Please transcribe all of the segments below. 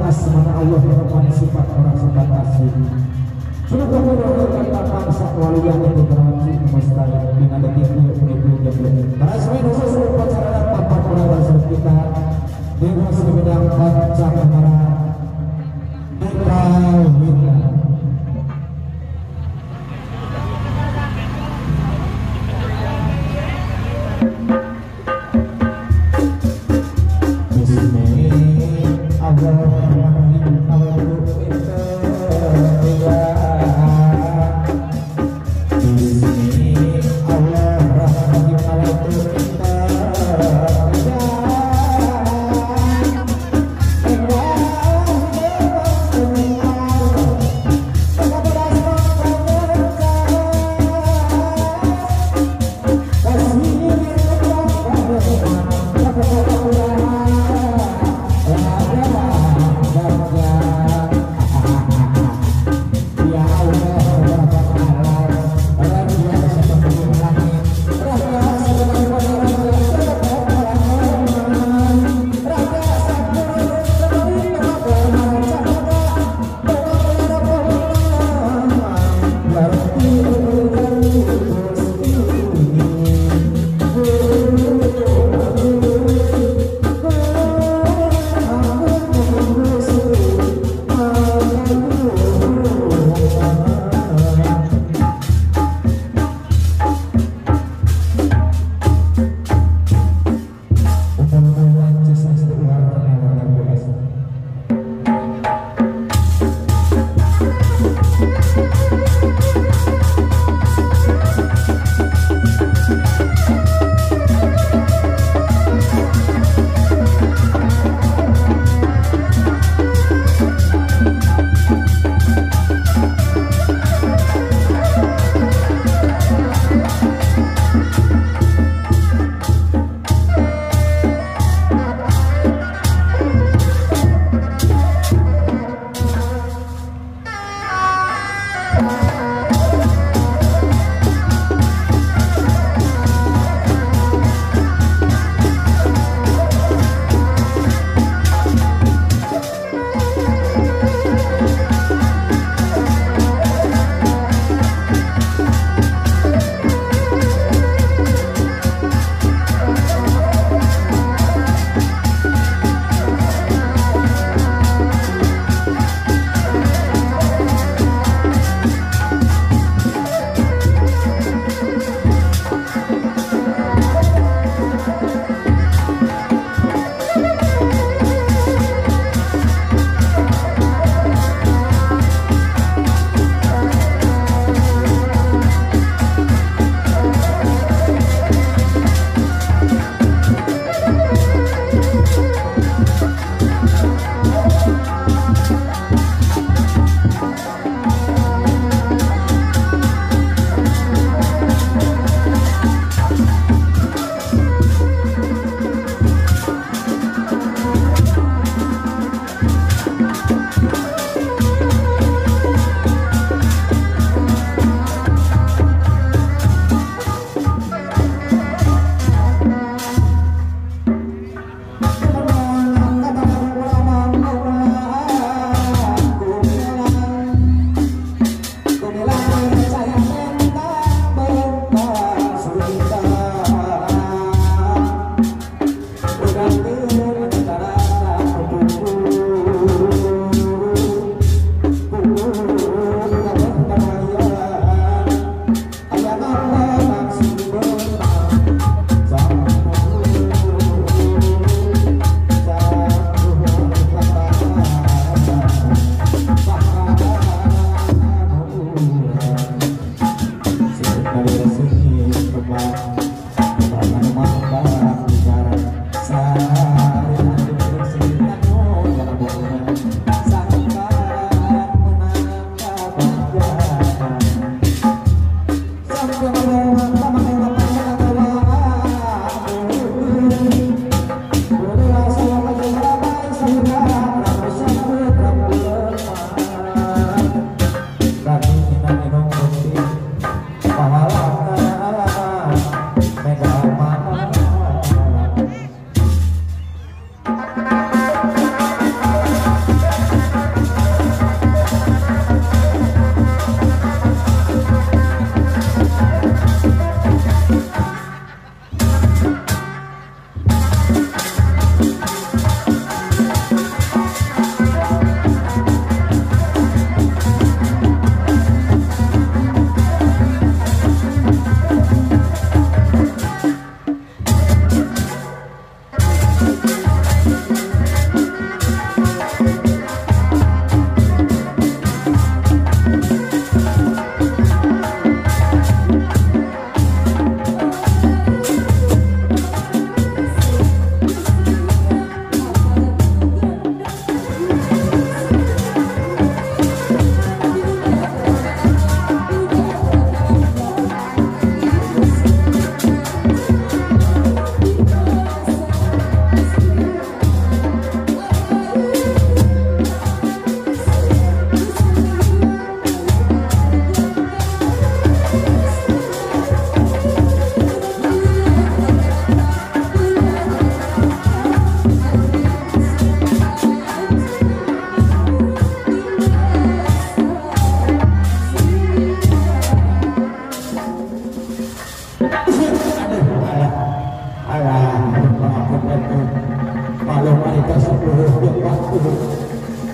Asmana Allah merupakan sifat orang sifat asli. Sudah kemudian bangsa waliyah itu teranci mustahil dengan detik menuju jam. Rasmi khusus upacara papat pulawan kita di bidang panca kamara dikawinkan. Bismillahirrahmanirrahim.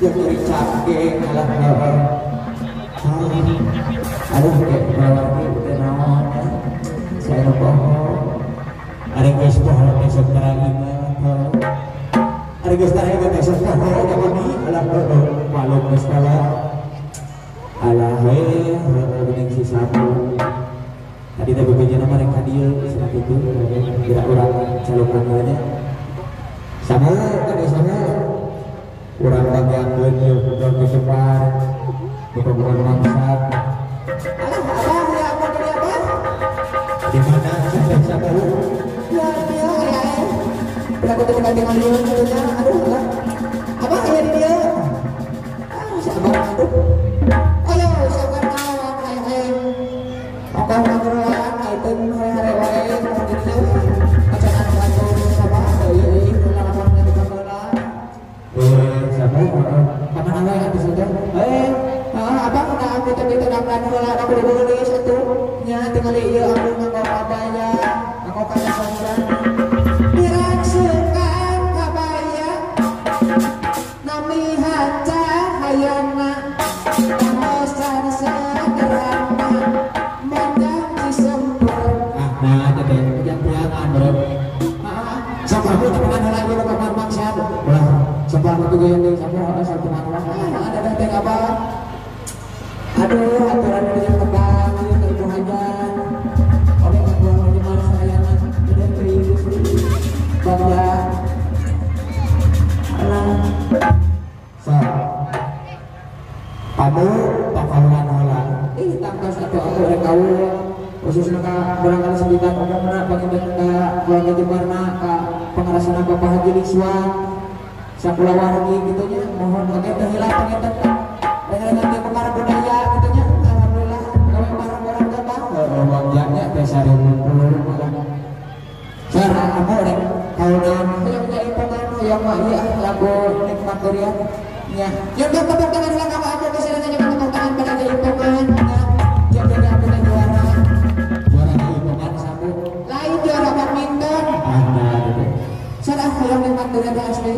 Yang nyeri cangkeng alah heeh. Aduh kayak berarti teh naon ya. Saya poho. Ari geus poho teh sok tarang imah. Ari geus tarang imah teh sok poho jamani alah heeh. Malum geus kalah. Alah heuh geuning si sapu. Tadi teh bebejana mah rek ka dieu cenah kitu kira urang calukan we nya. Sama teh sama. Urang bagiankeun ieu ke Jepang. Ke mangsat. Alah abah ya apa tadi abah? Di mana sampai siapa lu? Ya dia ya. Udah aku tinggal tinggal dia gitu nya. Aduh alah. Abah aya di dieu. Ah si abah aduh. Ayo sabar kawan ayo ayo. Ongkoh ngobrolan item hare-hare wae gitu. Acan anu atuh sama ieu ieu lamun di heula. Siapa? Kamana wae atuh saja. Abah udah aku tadi tenangkan heula aku dibeulis atuh nya tingali ieu aku nganggo kabaya, nganggo kana dirangsukan kabaya nami haca hayana kamosan saderana monjang cisempur. Ah nah teh jangan bro. Heeh. Sok aku temenan heula ieu kapan maksad. Ulah sempar atuh geuning deui sampur satu teman. Ah ada teh abah. Aduh, aturan dari yang tebang, ini ke Ibu Hajar. Oke, aturan dari mana sayana, tidak beri bangga. Alah. So, kamu pakawan heula. Ih, tangkas atuh aku rek kawul. Khususna ka barangkali sebutan umumna panginten ka keluarga Jembarna ka pangarasana Bapak Haji Liswan sakulawargi kitu nya mohon oge teu hilap panginten ka dengan perkara budaya gitu nya alhamdulillah gawe bareng-bareng teh Bang heeh wanjanya teh 1010 malah sareng amu rek kaunan hoyong nyaipongan hoyong mah ieu lagu nikmat durian nya yuk tepuk tangan heula ka aku geus nya tepuk tangan pada nyaipongan nya jadi aku teh juara juara nyaipongan sabu lain juara badminton ah gitu sareng hoyong nikmat durian teh asli.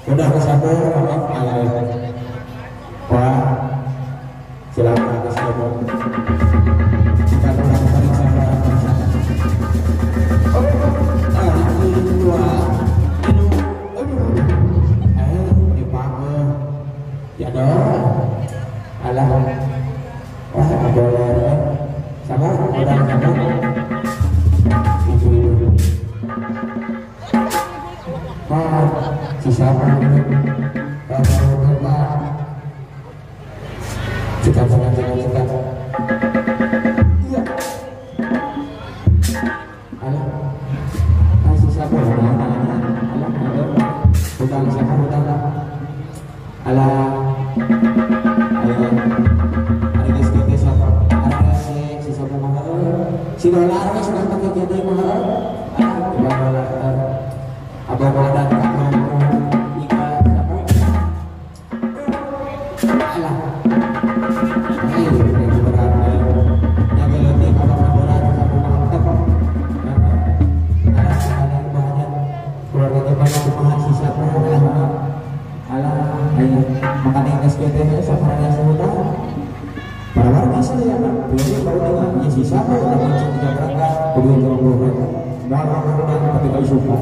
Udah ke satu, wah, silakan ke satu. Kita udah periksa periksa. Dua, aduh, dipanggil, ya dong, alah, wah, boleh, sama, udah sama, ibu-ibu. Oh, sisa apa ini? Jika jangan iya. Alah, sisa apa? Alah, hutang siapa hutang lah? Alah, ayo, ada guys siapa? Ada si sisa mahal, si dolar sudah pakai jadi mahal. Alah, tiba dolar. Abang ada Ika siapa? Alah, ayo berat. Yang letik abang berat, aku mantap. Alah, teh saparana sahuda. Para warga sadayana pilih baru dengan sisa lamun cing dijaga kudu jawab moal urang tapi ka isukan.